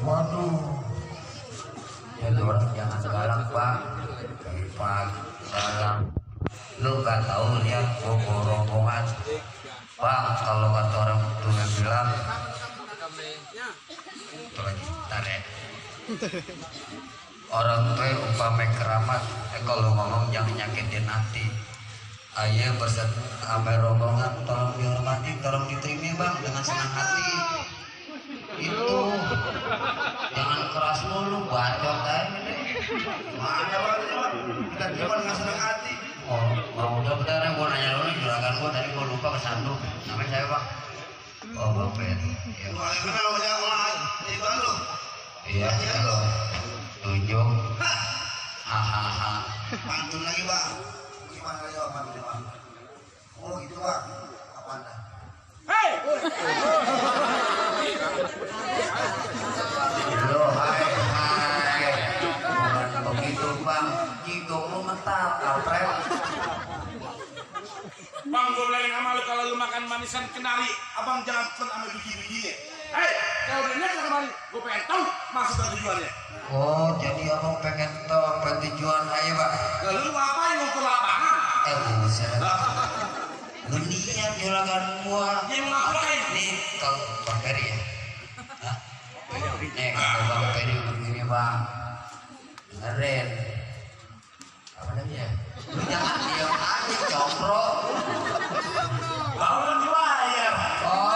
Waduh, ya orang jangan galak Pak. Pak, salam. Lu gak tahu lihat rombongan. Pak, kalau kata orang tua bilang, orang tua umpama keramat, kalau ngomong jangan nyakitin hati. Ayo berserta sampai rombongan, tolong dihormati, tolong diterima Bang dengan senang hati. Itu jangan keras mulu, bacot aja deh. Mana Bang? Kita terima dengan senang hati. Oh, udah bentar ya, gua nanya dulu juragan gua tadi gua lupa kesandung. Namanya saya Bang. Oh, Bang Ben. Ya. Mana namanya Bang? Ini Bang lu. Iya, halo. Tunjuk. Hahaha. Pantun lagi Bang. Gimana lagi Bang? Oh gitu Bang. Apa anda? Hei! Halo, hai. Bukan begitu Bang. Jidong lu mentah, kampret. Bang, gue bilangin sama lu kalau lu makan manisan kenari, abang jangan pernah sama biji-bijinya. Hei, kalau udah nyata kemari, gue pengen tahu maksud dan tujuannya. Oh, jadi abang pengen tahu apa tujuan aja Pak? Lalu lu ngapain ngumpul lapangan? Buset. Lu lihat juragan gua. Dia mau ngapain? Nih, kalau Bang Peri ya. Hah? Nih, kalau Bang Peri begini Bang. Dengerin. Apa namanya? Lu jangan diam aja, combro. Lawan dibayar. Oh,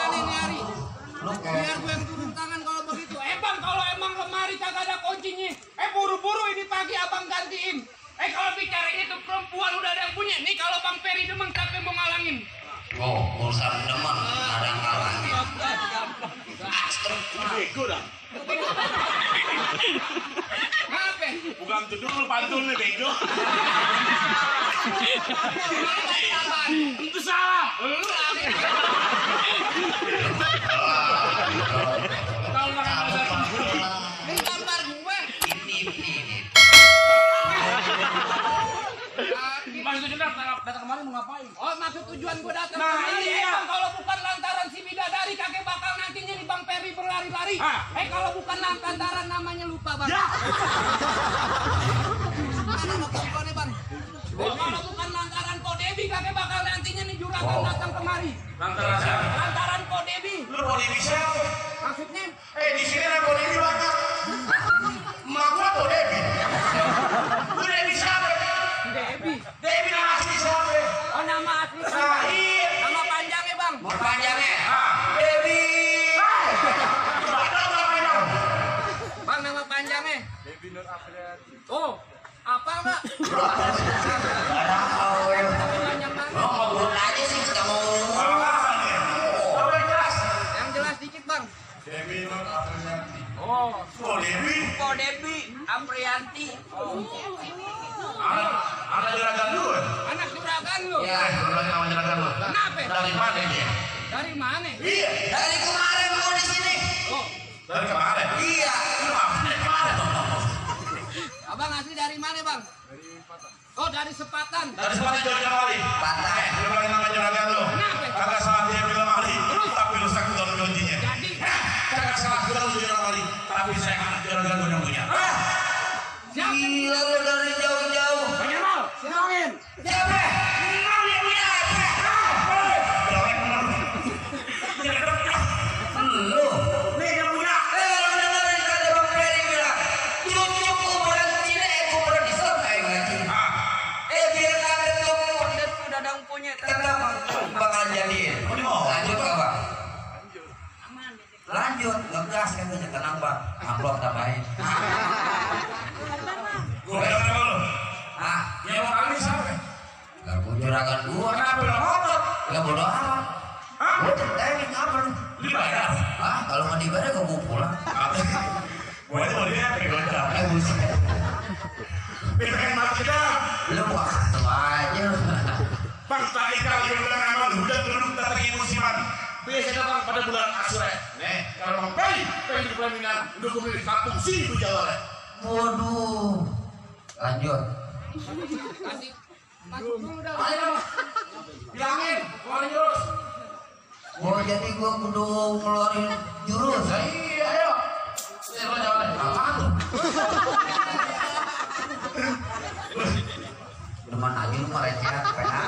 lu Biar gue yang turun tangan kalau begitu. Bang, kalau emang lemari kagak ada kuncinya, buru-buru ini pagi abang gantiin. Kalau bicara itu perempuan udah ada yang punya. Nih kalau Bang Peri demang siapa yang mau ngalangin? oh, urusan demam ada yang ngalangin. Bego dah. Ngapain? Bukan tuh dulu pantun nih bego. Itu salah. Ini gambar kemari mau ngapain? Oh, maksud tujuan gua datang Nah, kemari. iya. Bang, kalau bukan lantaran si bidadari kakek bakal nantinya nih Bang Peri berlari-lari. Ah. Kalau bukan lantaran namanya lupa Bang. Ya. Oh, kalau bukan lantaran Ko Debi kakek bakal nantinya nih juragan datang kemari. Lantaran siapa? Lantaran Ko Debi. Lu mau di siapa? Maksudnya Di sini ada Dewi banyak. Mak gua tuh Dewi. Lu Dewi siapa? Debi. Dewi nama asli siapa? Oh, nama asli. Nah, iya. Nama panjangnya Bang. Mau panjangnya Ah. Dewi. Bang, nama panjangnya. Dewi Nur Apriati. Oh, apa enggak? Ada awel. Panjang banget. Lo ngobrol aja sih kita mau. Apa yang jelas? Yang jelas dikit Bang. Dewi Nur Apriati. Oh, Dewi. Ko Debi Aprianti. Anak juragan lu. Anak juragan lu. Ya, Juragan nama juragan lu. Kenapa? Dari mana dia? Dari mana? Iya. dari kemarin mau di sini. Oh, Dari kemarin. Iya. Lu apa? Dari kemarin. Abang asli dari mana Bang? Oh, dari Sepatan. Dari sepatu juragan kali. Patah. Juragan nama juragan lu. Kenapa? Kagak salah dia bilang kali. Tapi lu sakit dalam kuncinya. Jadi, Kagak salah bilang lu juragan kali. Tapi saya anak juragan lu yang punya. siapa? Gila lo dari jauh-jauh. Penyemal. Silangin. Siapa? Lu. Nih yang punya. Lo dengerin kata Bang Ferry bilang, cucuku berhenti deh, aku berhenti selesai ngaji. Biar kagak cukup. Udah sudah dang punya. Tetap bakal jadiin. Lanjut gak Bang? Lanjut, ngegas katanya. Tenang Bang, amplop tambahin. Gue bilang sama lu. Ah, Yang mau kali siapa? gak mau juragan gua. Kenapa lu ngotot? Gak bodo amat. Hah? Gua centengin apa lu? Dibayar. Ah, kalau nggak dibayar gua pulang. Gue itu mau dia pakai gocap. Buset. Pengen mati kita. Lu waktu aja lu. Bang, tadi kali gue bilang sama lu, udah duduk datangi musiman. Biasanya bang pada bulan Asyura. Nih, kalau bang pengen di pelaminan, udah gue beli kampung sini gue jalan. Waduh. Lanjut. Kasih. Masuk dulu dah. Ayo, bilangin, lanjut. Oh, jadi gua kudu ngeluarin jurus. Iya, ayo. Siapa jalan? Apaan tuh? Deman aja lu mah recehan, PA.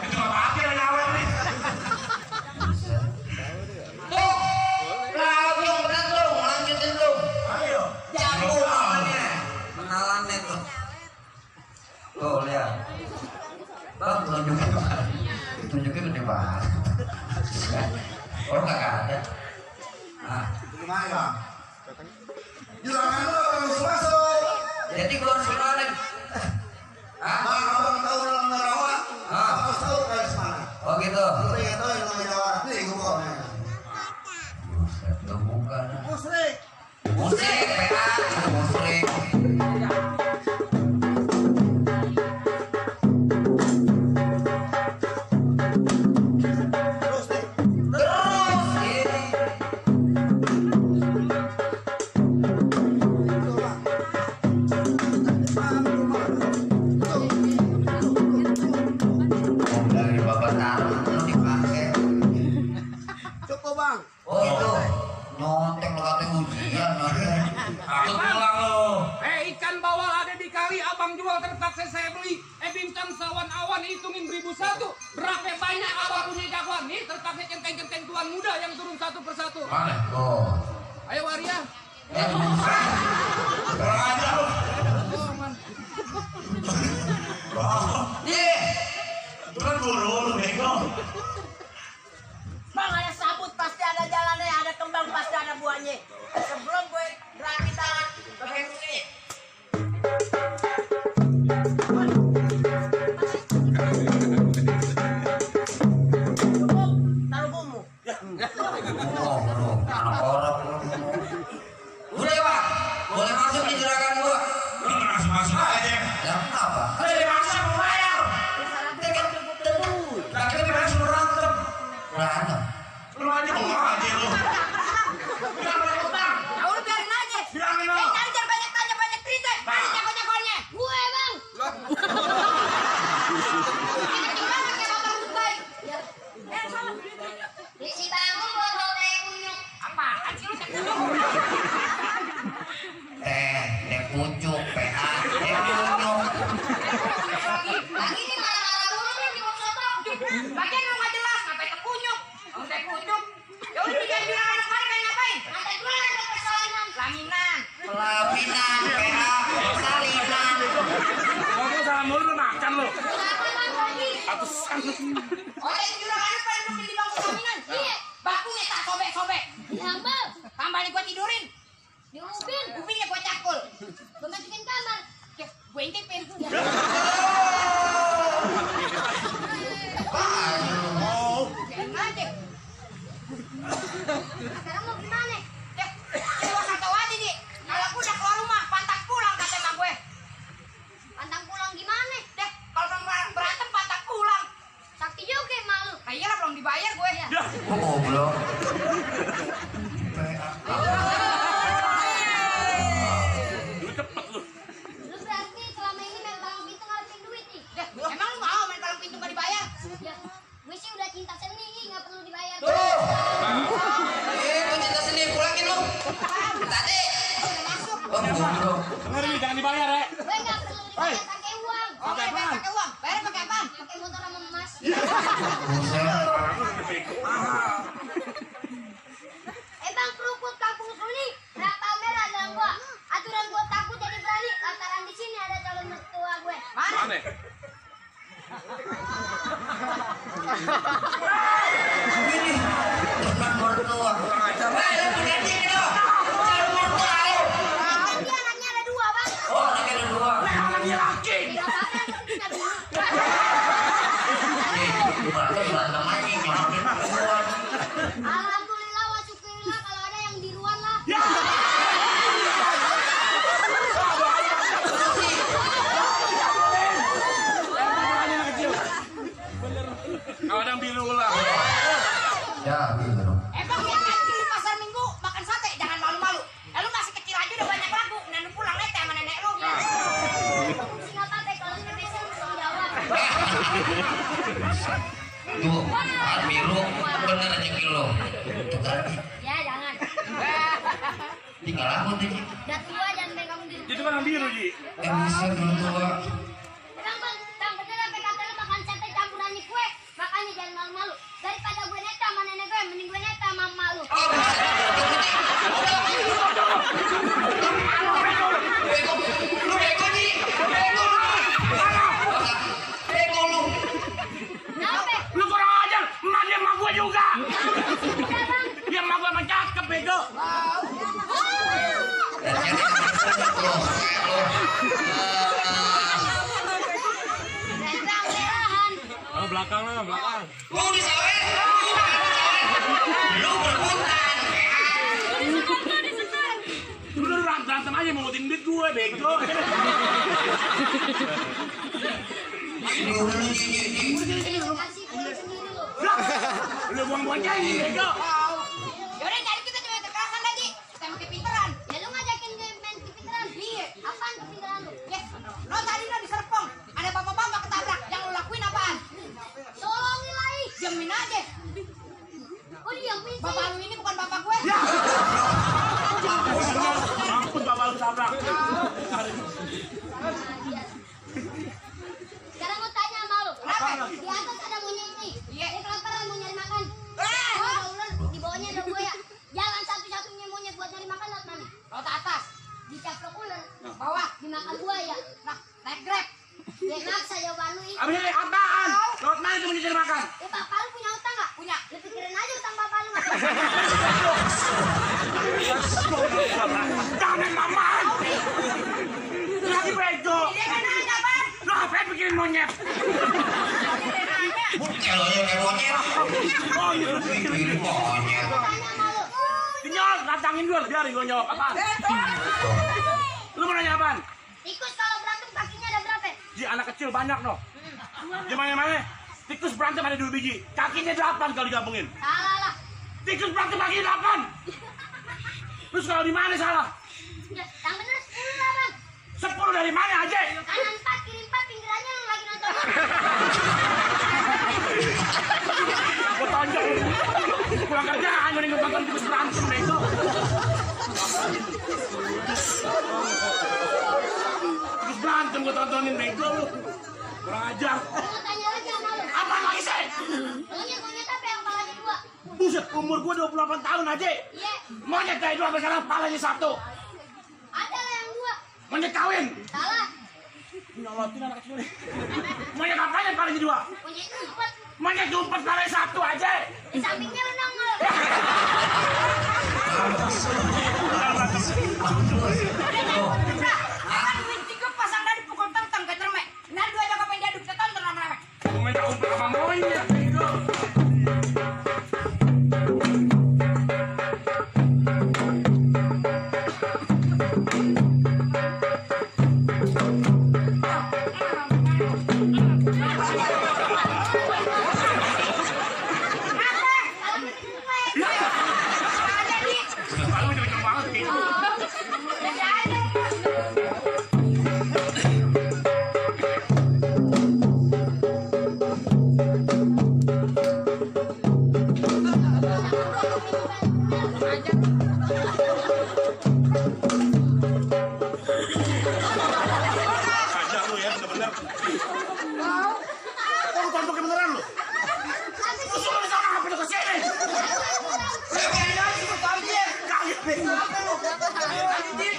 Itu apa aja yang awet nih? Buset. Tuh. Langsung bener dong, lanjutin dong. Ayo. Jago namanya. Kenalannya tuh. Tuh, lihat. Bang, tunjukin Bang. Tunjukin gede banget. Oh, kagak ada. Nah, Gimana bang? Juragan lu harus masuk. jadi gua harus keluarin. Hah? Bang, abang tahu dalam narawa. Ah. Harus tahu garis mana. Oh gitu. Lu pengen tahu yang namanya jawara. Nih, gue bawa. Buset, lu bukan. Musrik. Musik, PA. Musik. Terus nih. Terus ini. Oh, dari babat taruh lu dipakai. Cukup bang. Oh itu nyontek lo katanya ujian. Aku pulang lo. Ikan bawal ada di kali, abang jual terpaksa saya beli. Bintang sawan awan hitungin 1001. Berapa banyak abang punya jagoan? Nih terpaksa centeng-centeng tuan muda yang turun satu persatu. Mana? Oh. Ayo waria. Buset. Kurang aja lu. Oh, man. Nih. Itu kan guru lu bego. Bang, ada sabut pasti ada jalannya, ada kembang pasti ada buahnya. Sebelum gue berarti tangan, pakai ini. Cukup, taruh bumbu. Oh, bro. Anak orang. Udah ya, Pak. Boleh masuk di juragan gua. Lu masuk aja. Ya, kenapa? Dari masa mau bayar. Tiket cukup terus. Lagi di mana suruh rantem. Berantem. Lu aja mau aja lu. Kenapa lu Pelaminan. Pelaminan, PA, salinan. Ngomong salah mulu lu makan lu. Atusan. Oh, yang juragan paling duduk di bangku pelaminan. Iya. Bakunya tak sobek-sobek. Diambil, Tambahnya gua tidurin. diubin, Kupingnya gua cakul. gue masukin kamar. Gua intipin. Oh. Biarin aja. Sekarang mau gimana? Gua kata Wadi nih. Kalau aku udah keluar rumah, pantang pulang kata emak gue. Pantang pulang gimana? Kalau belum berantem pantang pulang. Sakti juga malu. Nah iyalah belum dibayar gue. Ya. Oh, goblok. Lu cepet lu. Lu berarti selama ini main palang pintu ngabisin duit nih. Emang lu mau main palang pintu gak dibayar? Ya, gue sih udah cinta seni, nggak perlu dibayar. Kau cinta seni, pulangin lu. Tadi. Udah masuk. Oh, goblok. Dengar ini jangan dibayar ya. Gue nggak perlu dibayar pakai uang. Oh, bayar pakai uang. Bayar pakai apa? Pakai motor sama emas. Bang keruput kampung Suni, berapa merah dalam gua? Aturan gua takut jadi berani, lantaran di sini ada calon mertua gue. Mana? Mana? Ini bukan mertua. Coba lu ganti dong. Calon mertua. Kan dia anaknya ada dua, Bang. Oh, anaknya ada dua. Anaknya laki. Tidak apa-apa, yang penting ada dua. Berantem aja, ngelakuin perempuan. Alhamdulillah wa syukurillah kalau ada yang di luar lah. Ya. Kalau ada yang biru lah. Ya, gitu. Bang yang kecil di pasar minggu makan sate, jangan malu-malu. Lu masih kecil aja udah banyak lagu. Nenek pulang nete sama nenek lu. Fungsi nggak apa-apa kalau ke WC lu tanggung jawab. Tuh, warna biru bener aja kilo. Tukar Ya jangan. tinggal aku tuh. Ji. Udah tua jangan pegang diri. Itu kan yang biru, Ji. Bisa dulu tua. Bang bener apa kata lu makan sate campurannya kue. Makanya jangan malu-malu. Daripada gue neta sama nenek gue, mending gue neta sama emak lu. Oh, bisa. Bego, lu bego Ji. Bego lu. Bego lu. Kenapa? Lu kurang ajar. Emak dia emak gua juga. Udah bang. Dia emak gua emang cakep, bego. Rendang merahan. Oh, belakang lah, belakang. Lu disawer. Lu berebutan. Lu udah berantem aja mau ngutin duit gue, bego. Ini dulu Ji. Kasih pulang sendiri lu. Lu buang-buang cahaya, bego. Yaudah jadi kita coba kekerasan tadi. Kita mau kepinteran. Ya lu ngajakin gue main kepintaran. Iya. Apaan kepintaran lu? Ya, lo tadi lo di Serpong. Ada bapak-bapak ketabrak. Yang lo lakuin apaan? Tolongin lagi. Diamin aja. Oh diamin sih. Bapak lu ini bukan bapak gue. Mampus bapak lu sabrak. Sekarang mau tanya sama lu. Kenapa? Di atas ada monyet nih. Iya. Dia kelaparan mau nyari makan. Ah! Oh, ada ular di bawahnya ada buaya. Jalan satu-satunya monyet buat nyari makan lewat mana? Lo ke atas. Dicaplok ular. Bawah. Dimakan buaya. Nah, naik grab. Ya maksa jawaban lu ini. Abis ini apaan? Lewat mana itu mencari makan? Bapak lu punya utang nggak? Punya. Lu pikirin aja utang bapak lu nggak? Jangan mama. Lagi bego. Dia kan nanya, Bang. Lu ngapain bikin monyet? Dia nanya. Celoknya kayak monyet. Oh, gitu. Ini monyet. Tanya sama lu. Nyol, datangin gue, biarin gue jawab apaan? Lu mau nanya apaan? Tikus kalau berantem kakinya ada berapa? Ji, anak kecil banyak no. Gimana? Tikus berantem ada 2 biji. Kakinya 8 kalau digabungin. Salah lah. Tikus berantem kakinya 8. Terus kalau di mana salah? Ya, yang bener 10 lah bang. 10 dari mana aja? Kanan 4, kiri 4, pinggirannya lu lagi nonton. Gue tonjok. Pulang kerja hanya nonton tikus berantem bego. Tikus berantem gue tontonin bego lu. Kurang ajar. Gua mau tanya lagi sama lu. Apaan lagi sih? Monyet apa yang palanya 2? Buset, umur gue 28 tahun aja. Iya. Monyet dari 2 sampai sekarang palanya 1. Monyet kawin. Salah. Nyolotin anak kecil. Monyet apa yang paling kedua? Monyet umpet. Monyet umpet paling satu aja. Di sampingnya lu nongol. Kan duit tiga pasang dari pukul tentang ke cermek. Nah dua jaga pengen diaduk ke tonton rame-rame. Monyet umpet sama monyet.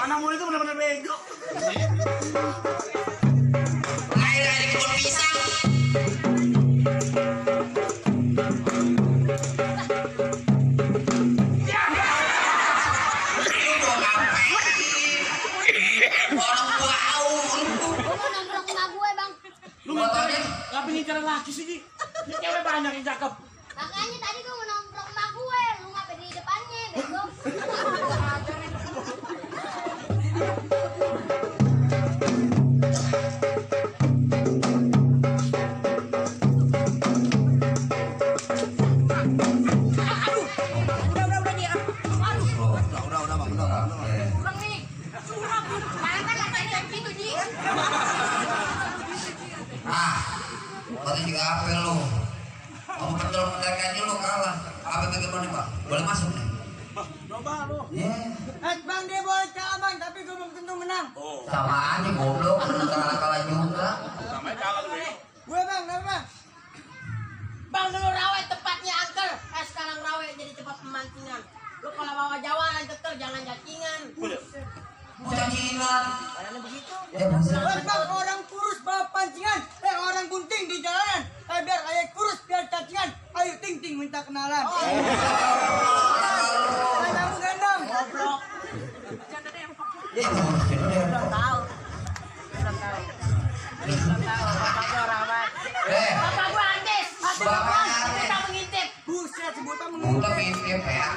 Anak murid itu benar-benar bego. Air dari kebun pisang. Orang bau. Gua mau nongkrong sama gue, Bang. Lu nggak pengen cari laki sih, Ji? Ini cewek banyak yang cakep. Makanya tadi gua mau nongkrong sama gue. Lu ngapa di depannya, bego? Udah dia. Udah bang, udah. Kurang nih. Jangan kan katanya gitu Ji. Kata juga apa lo? Kamu betul mereka aja lo kalah. Apa bagaimana pak? Boleh masuk nih? Coba lu. Bang dia boleh kalah bang, tapi gue belum tentu menang. Sama aja goblok, kalah juga. Namanya kalah lu. Gue bang, kenapa bang? Bang dulu rawe tepatnya angker. Sekarang rawe jadi tempat pemancingan. Lu kalau bawa jawalan tetep jangan jacingan. Cacingan. Karena begitu. Ya buset. Bang orang kurus bawa pancingan. Orang bunting di jalanan. Biar ayah kurus biar cacingan. Ayo ting ting minta kenalan. Kamu gendam. Goblok. Belum tahu. Bapak gue rawan. Bapak gue antis. Bapak antis. Kita mengintip. Buset sebutan Udah mengintip. ngintip ya.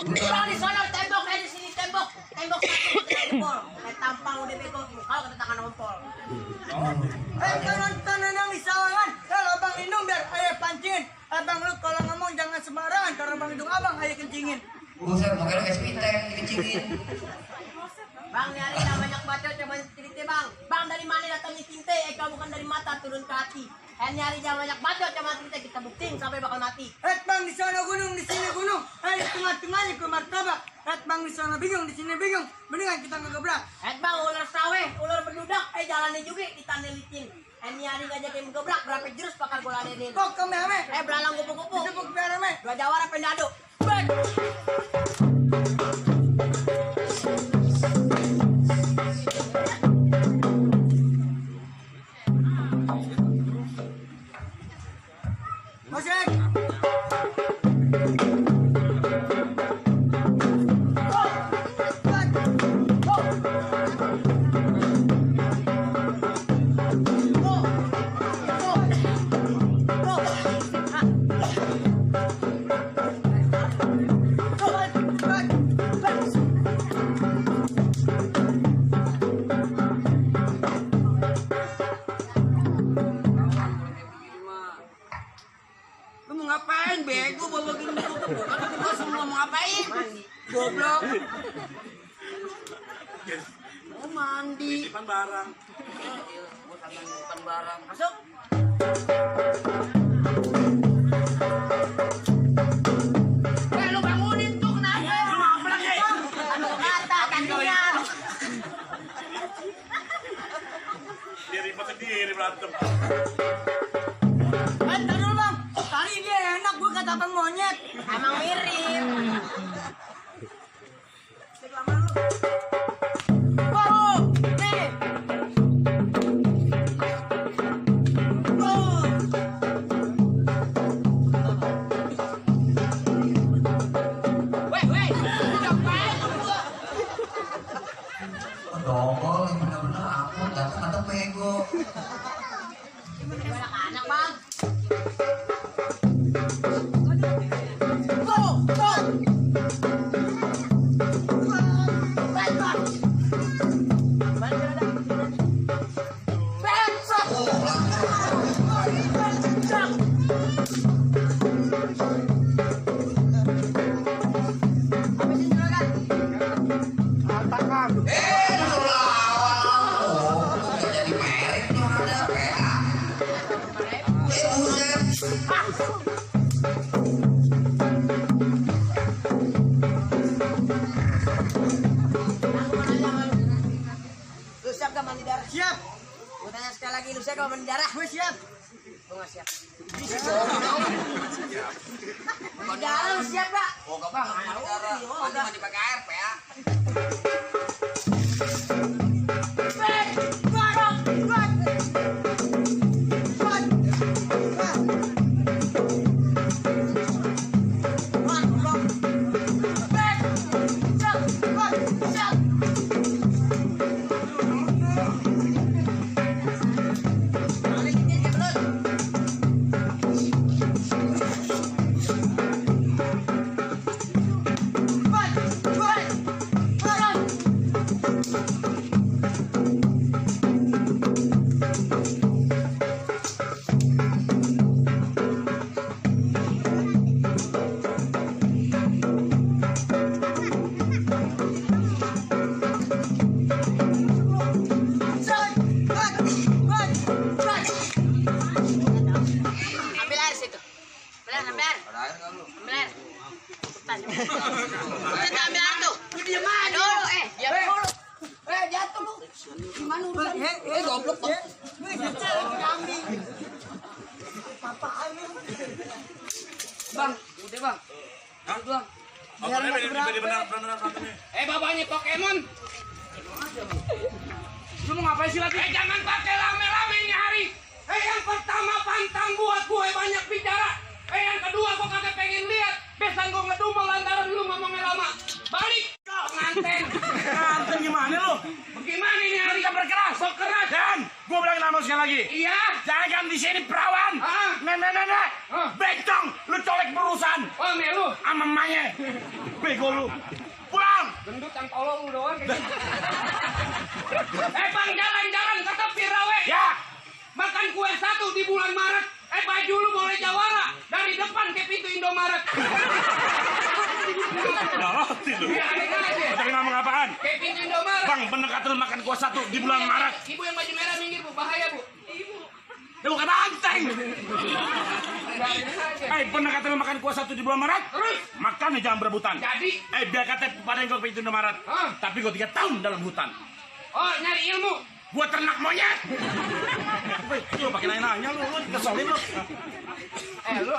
Bang di sana tembok, di sini tembok. Tembok satu kena jempol. Tampang udah bego. Kalau kena tangan ompol. Kanan yang di sawangan. Kalau Bang Indung biar ayah pancingin. Bang lu kalau ngomong jangan sembarangan. Karena Bang Indung abang ayah kencingin. Buset, mau kira es piteng dikecilin. Bang nyari yang banyak bacot coba cerita bang. Bang dari mana datangnya tinte? Kalau bukan dari mata turun ke hati. Nyari yang banyak bacot coba cerita kita buktiin sampai bakal mati. Bang di sana gunung, di sini gunung. Di tengah-tengahnya ke martabak. Bang di sana bingung, di sini bingung. Mendingan kita ngegebrak. Bang ular saweh, ular berdudak. Jalannya juga ditandai licin. Nyari ngajak yang ngegebrak berapa jurus bakal gue ladenin. Kok kami ame? Belalang kupu-kupu. Disebut biar ame. Dua jawara pendado. Masuk. Lu mau ngapain bego bawa gini tutup bukan gua semua mau ngapain goblok mau mandi Simpan barang. gua kagak nyimpan barang masuk lu bangunin tuh kenapa Lu apa lagi? anu kata tandingan Dia ribet sendiri berantem. Entar dulu bang, tadi dia enak gue kata bang monyet. Emang mirip. Sik lama lu. Anak-anak, Bang. Go! Go! Baik, Bang. Lu siap gak mandi darah? Siap. Gue tanya sekali lagi, lu siap gak mandi darah? Gue siap. Gue gak siap. Mandi darah lu siap gak? Oh, gak bang, mandi darah. Mandi pakai air, PA. Ambil air situ. Ambil air. Ada air nggak lu? Ambil air. Kita ambil air tuh. Lu diem aja dulu. Diam dulu. Jatuh lu. Gimana urusan? Goblok. Bang, udah bang. Udah bang. Bapaknya Pokemon. Lu mau ngapain sih lagi? Jangan pakai rame-rame ini hari. Yang pertama pantang buat gue banyak bicara. Yang kedua gue kagak pengen lihat. Besan gue ngedumel lantaran lu ngomongnya lama. Balik pengantin. Pengantin gimana lu? Bagaimana ini hari? Kita berkeras. Berkeras. Dan gue bilang nama sekali lagi. Iya. Jangan di sini perawan. Nenek. Becong, lu colek berurusan. Oh, melu. Sama emaknya. Bego lu. Pulang. Gendut yang tolong lu doang. Bang, jalan-jalan ke tepi rawe. Ya. Makan kue 1 di bulan Maret. Baju lu boleh jawara dari depan ke pintu Indomaret. Nggak ngerti lu. Ya, aneh aja. Tapi ngomong apaan? Ke pintu Indomaret. Bang, bener kata lu makan kuah 1 di bulan Maret. Ibu yang baju merah minggir, Bu. Bahaya, Bu. Ibu. Lu bukan banteng. Aja. Bener kata lu makan kuah 1 di bulan Maret. Terus? Makannya jangan berebutan. Jadi? Biar kata pada yang gue ke pintu Indomaret. Tapi gue 3 tahun dalam hutan. Oh, nyari ilmu. Gua ternak monyet. Lu pakai nanya lu keselin lu. Lu.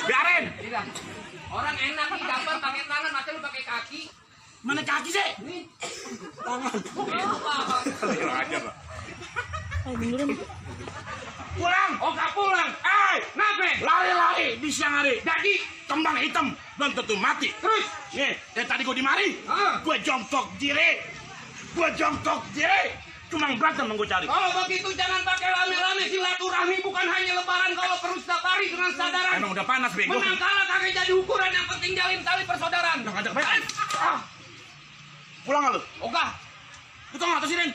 Biarin. Tidak. Orang enak nih gambar pakai tangan, masa lu pakai kaki. Mana kaki sih? Nih. Tangan. Kurang ajar lah. Pulang. Oh, gak pulang. Kenapa? Lari-lari di siang hari. Jadi Kembang hitam belum tentu mati. terus. Nih, dari tadi gua di mari. Gua jongkok diri. Cuma berantem yang gua cari. Kalau begitu jangan pakai rame-rame, silaturahmi bukan hanya lebaran kalau perlu setiap hari dengan sadaran. Emang udah panas bego. Menang kalah kagak jadi ukuran, yang penting jalin tali persaudaraan. Udah ngajak baik. Pulang nggak lu? Ogah, Lu tau nggak atas sini?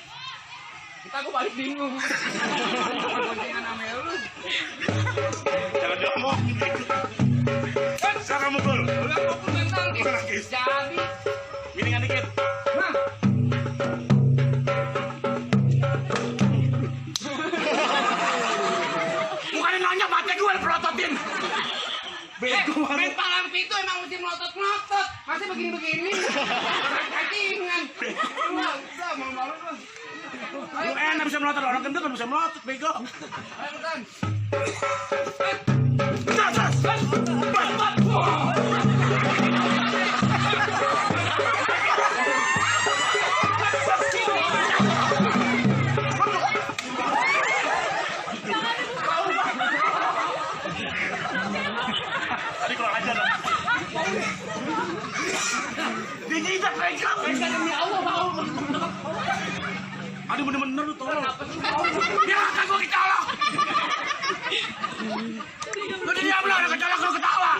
kita gua balik bingung. Boncengan ame lu. Jangan diomong. Sekarang mukul. Ulang pukul tentang Nangis. jadi. Miringan dikit. Nah, Bukannya nanya baca gue pelototin. Bego main palang pintu emang mesti melotot-melotot. Masih begini-begini. Cacingan. Udah, mau malu lu. Lu enak bisa melotot, orang gendut nggak bisa melotot, bego. Ayo, bukan. Tadi kurang ajar dong. Dijidat, bego. Demi Allah, mau. Aduh bener-bener lu tolong. Dia akan gua kecolok. Lu diam lu, ada kecolok lu ketawa.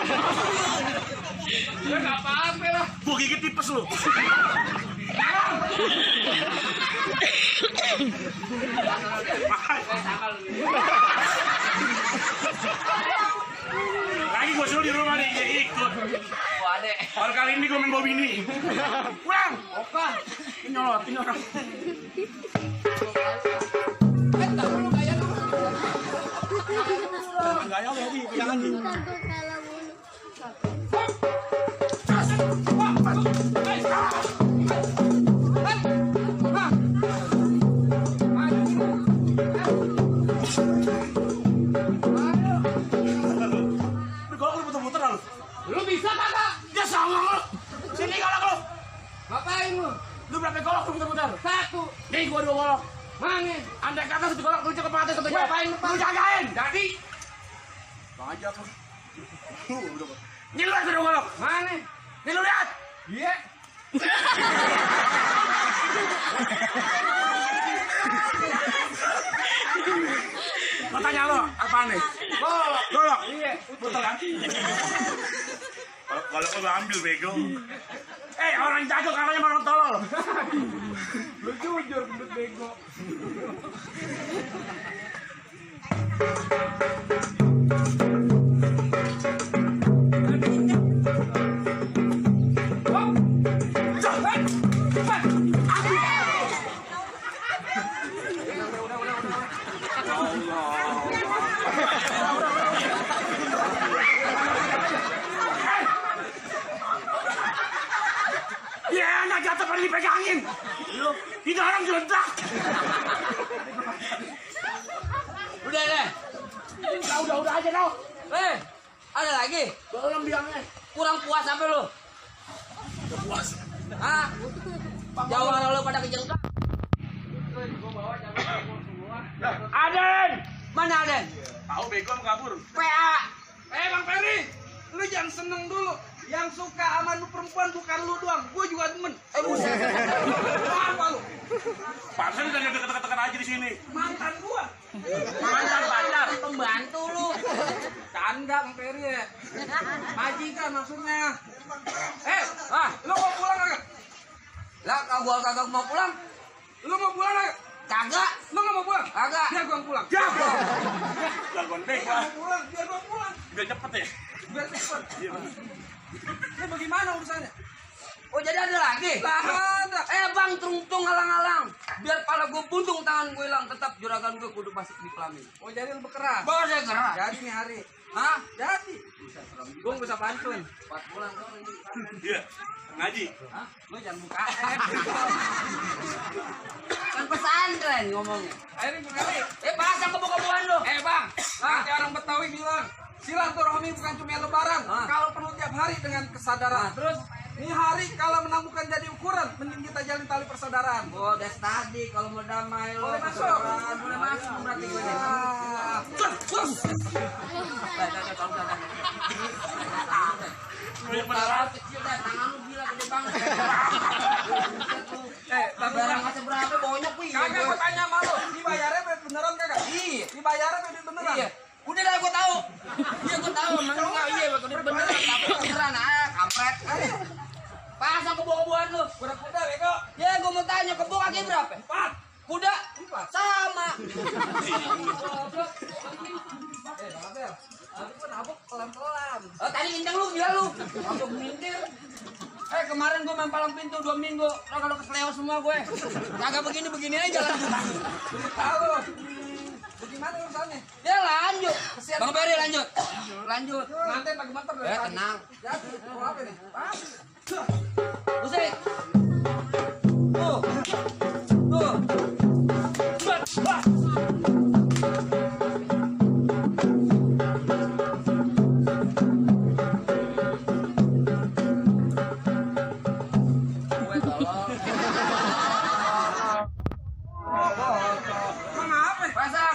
Ya nggak apa-apa lah. Gua gigit tipes lu. Lagi gua suruh di rumah nih, dia ikut. Baru kali ini gua main bawa bini. Pulang. Oke. Nyolotin orang. Gaya lu, Edi, pegang anjing. Kalau lu puter-puter lu. Lu bisa kagak? Dia sama lu. Sini golok lu. Ngapain lu? Lu berapa golok lu puter-puter? 1. Nih gua 2 golok. Mana? Andai kata satu golok lu cekep mati satu Gua apain lu, Bang? Lu jagain. Jadi, Bang aja lu. Ini lu satu golok. mana? Nih lu lihat. Iya. Gua tanya lu, apaan nih? Golok. Golok. Iya. Betul kan? Kalau gua ambil bego. Orang jago katanya orang tolol. Lu jujur gendut bego. Ya, anak jatuh pada dipegangin. Di dalam jeledak. Udah deh. Udah aja tau. Ada lagi? Belum bilangnya. Kurang puas apa lu? Puas. Hah? Jawab lu pada kejengkak. Aden. Mana Aden? Tahu bego mau kabur. PA. Bang Ferry, lu jangan seneng dulu. Yang suka sama lu perempuan bukan lu doang, gue juga demen. Buset. Apa lu? Pantesan udah deket-deket aja di sini. Mantan gua. Mantan pacar, pembantu lu. Canda Bang Ferry ya. Majikan maksudnya. Lu mau pulang kagak? Lah kalau gua kagak mau pulang, Lu mau pulang kagak? kagak. Lu nggak mau pulang? Kagak. Biar gua yang pulang. Ya. Jagoan bego. Gua mau pulang, biar gua pulang. Biar cepet ya. Biar cepet. Ini bagaimana urusannya? Oh jadi ada lagi? Lah ada. Bang, tung alang-alang. Biar pala gue buntung, tangan gue hilang, tetap juragan gue kudu masuk di kelamin. Oh jadi lu berkeras. Bawa saya gerak. Jadi nih hari. Hah? Jadi. Gue bisa pantun. 4 bulan doang ini. Iya. Ngaji. Hah? Lu jangan buka. Kan pesantren ngomongnya. Ayo nih Bang Ferry. Pasang kebo-keboan lu. Bang, nanti orang Betawi bilang silaturahmi bukan cuma lebaran, kalau perlu tiap hari dengan kesadaran. Terus? Ini hari kalau menang bukan jadi ukuran, mending kita jalin tali persaudaraan. Oh, udah tadi kalau mau damai lo. Boleh masuk. Boleh masuk berarti gue nih. Ah, Taruh kecil dah, tangan lu gila gede banget. tapi Barang aja berapa banyak wih. kagak gue tanya sama lu, dibayarnya beneran kagak? Iya. Dibayarnya beneran? Iya. Udah dah gue tahu. Iya gue tahu, emang enggak iya beneran, tapi beneran kampret. Pasang kebo-keboan lu. Kuda-kuda bego. Ya gue mau tanya kebo kaki berapa? 4. Kuda sama. Bang Abel, aku kan nabok pelan-pelan. Oh, tadi kenceng lu gila lu. Aku mintir. Kemarin gue main palang pintu 2 minggu. Kalau kesleo semua gue. Kagak begini aja lah. Halo. Bagaimana urusannya? Ya lanjut. Bang Ferry lanjut. Lanjut. Nanti pagi motor dari tadi. Tenang. Jadi, mau apa nih? Buset. Tuh. Wah. Gue tolong. Emang apa? Pasang.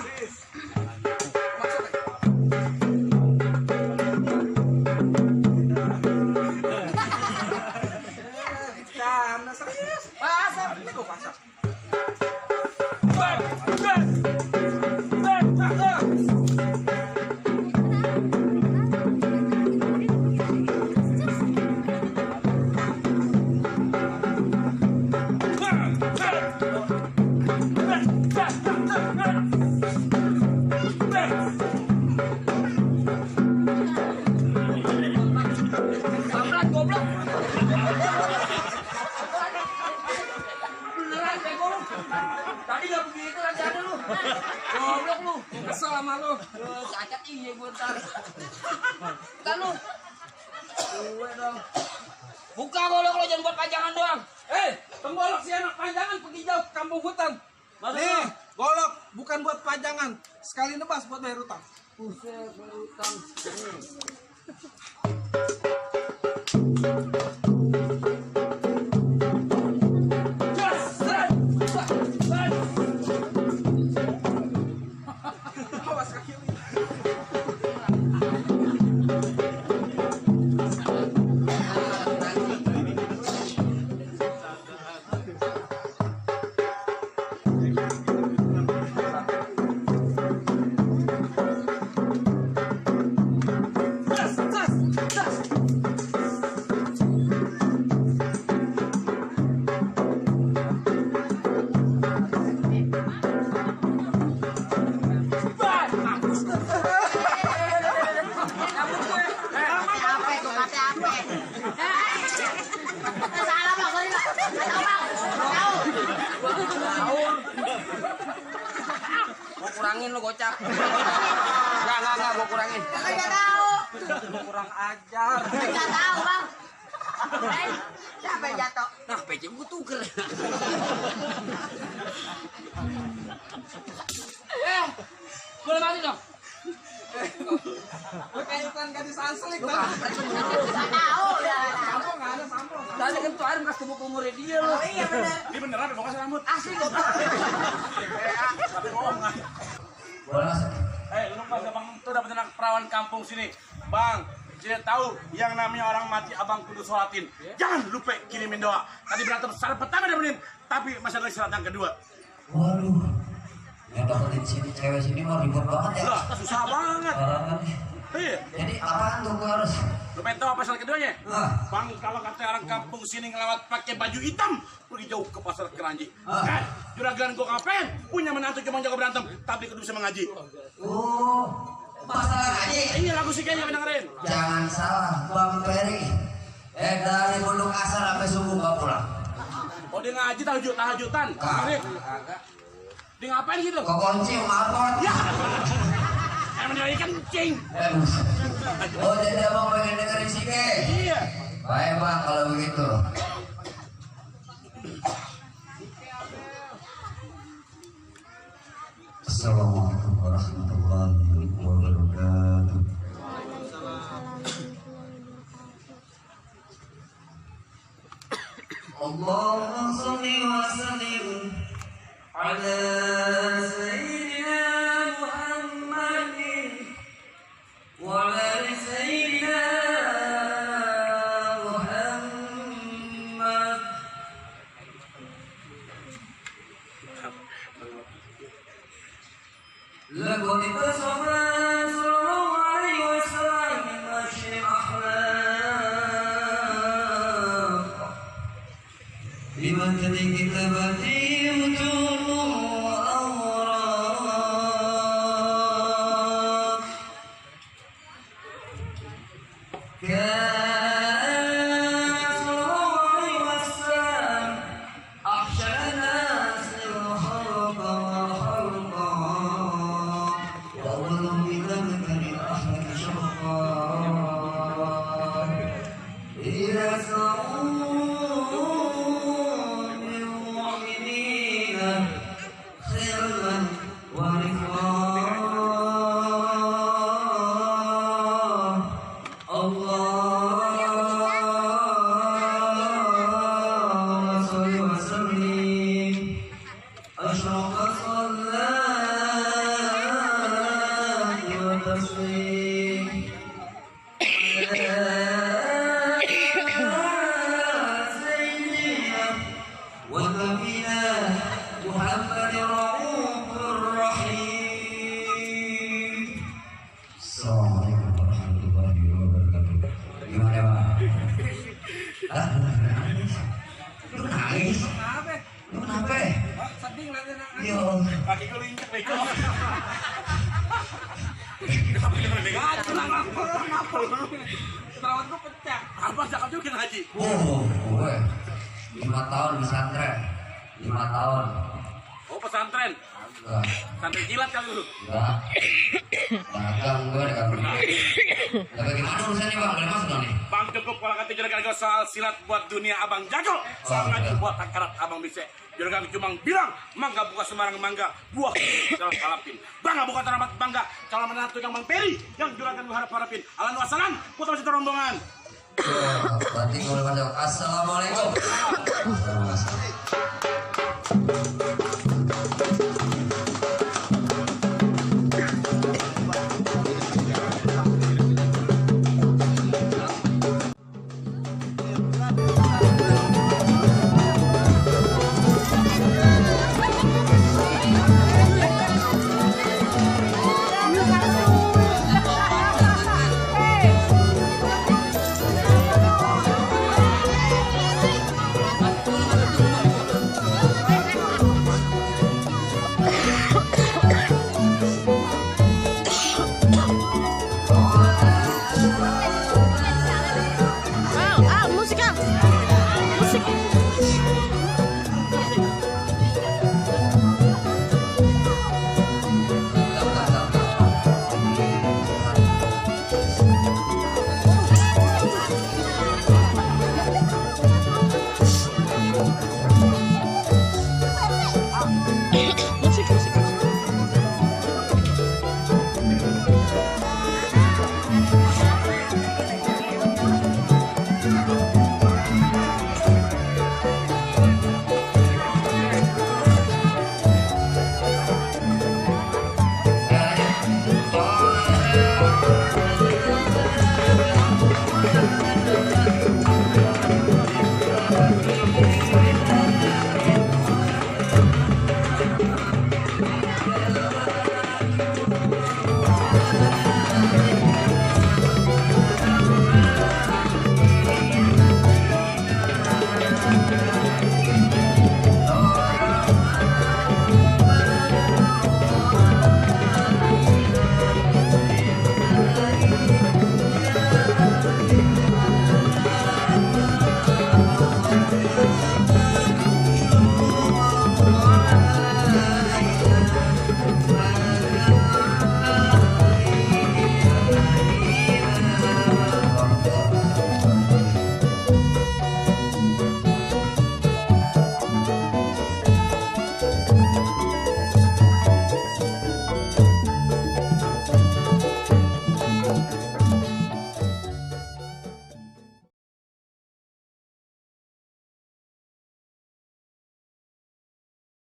Canda serius. Pasang. Ini gue pasang. Goblok lu. Kesel sama lu. Cacat iya gue ntar. Kan lu. Gue dong. Buka golok lo, jangan buat panjangan doang. Penggolok si anak panjangan pergi jauh ke kampung hutan. Nih, golok bukan buat panjangan. Sekali nebas buat bayar utang. Buset, bayar utang. Awas kaki lu. Kurangin lo gocap. Enggak, gua kurangin. Enggak tahu. Kurang ajar. Enggak tahu, Bang. Siapa yang jatuh? Nah, PC gua tuker. Boleh mati dong. Lu kayak iklan gadis asli kan. Enggak tahu ya. Sampo enggak ada sampo. Tadi kan tuh air bekas ke umurnya dia lo. Oh iya benar. Ini beneran mau kasih rambut. Asli goblok. Tapi bohong kan. Bolas. Lu pas abang tuh dapat anak perawan kampung sini. Bang, saya tahu yang namanya orang mati abang kudu sholatin. Jangan lupa kirimin doa. Tadi berantem secara pertama udah menit, tapi masih ada syarat yang kedua. Waduh. Yang dapetin sini cewek sini mah ribet banget ya. Lah, susah banget. Parah nih. Iya. Jadi apaan tuh gua harus? Lu pengen tahu apa syarat keduanya? Ah. Bang, kalau kata orang kampung sini ngelawat pakai baju hitam, pergi jauh ke pasar Keranji. Ah. Juragan gua ngapain? Punya menantu cuma jago berantem, tapi kudu bisa mengaji. Oh, masalah aja. Ini lagu sih kayaknya dengerin. Jangan salah, Bang Ferry. Dari Bundung Asar sampai subuh nggak pulang. Oh dia ngaji tahajudan. Kagak. Dia ngapain gitu? Kok kunci ngapot? Ya. Emang dia kencing. Oh jadi abang pengen dengerin si Ke? Iya. Baik bang kalau begitu. Assalamualaikum warahmatullahi wabarakatuh. Allahumma shalli wa sallim ala sayyidina Muhammadin wa ala sayyidina Muhammad. لقد اتصف صلى الله عليه وسلم بمشي الأخلاق بمثل كتابته وجود وأوراق كان صلى الله عليه وسلم أخشى الناس للخلق وخلقا وأولهم بذلك للأحمد شرقا إذا سعوا بالمؤمنين خيرا ورفقا اللهم صل وسلم أشرق الصلاة والتسليم سيدنا ونبينا محمد رؤوف الرحيم. Assalamualaikum warahmatullahi wabarakatuh. Gimana Pak? Hah? Lu nangis? Kenapa? Lu kenapa? Sedih ngeliatin anak. Yo, Kaki gue linjek nih. Perawat gua pecah. Abang cakap juga ngaji. gue 5 tahun di pesantren, 5 tahun. Oh pesantren. Enggak. Pesantren kilat kali lu. Enggak. Dagang gue dekat rumah. Tapi gimana urusannya bang? Boleh masuk dong nih? Bang cukup kalau kata juragan gue soal silat buat dunia abang jago. Soal ngaji buat akarat abang bisa. Juragan cuma bilang, mangga buka sembarang mangga, buah kalau kalapin. Bangga buka tanaman bangga, kalau menantu yang Bang Peri, yang juragan gue harapin. Alan wasalam, putar situ rombongan. Berarti gue boleh masuk. Assalamualaikum.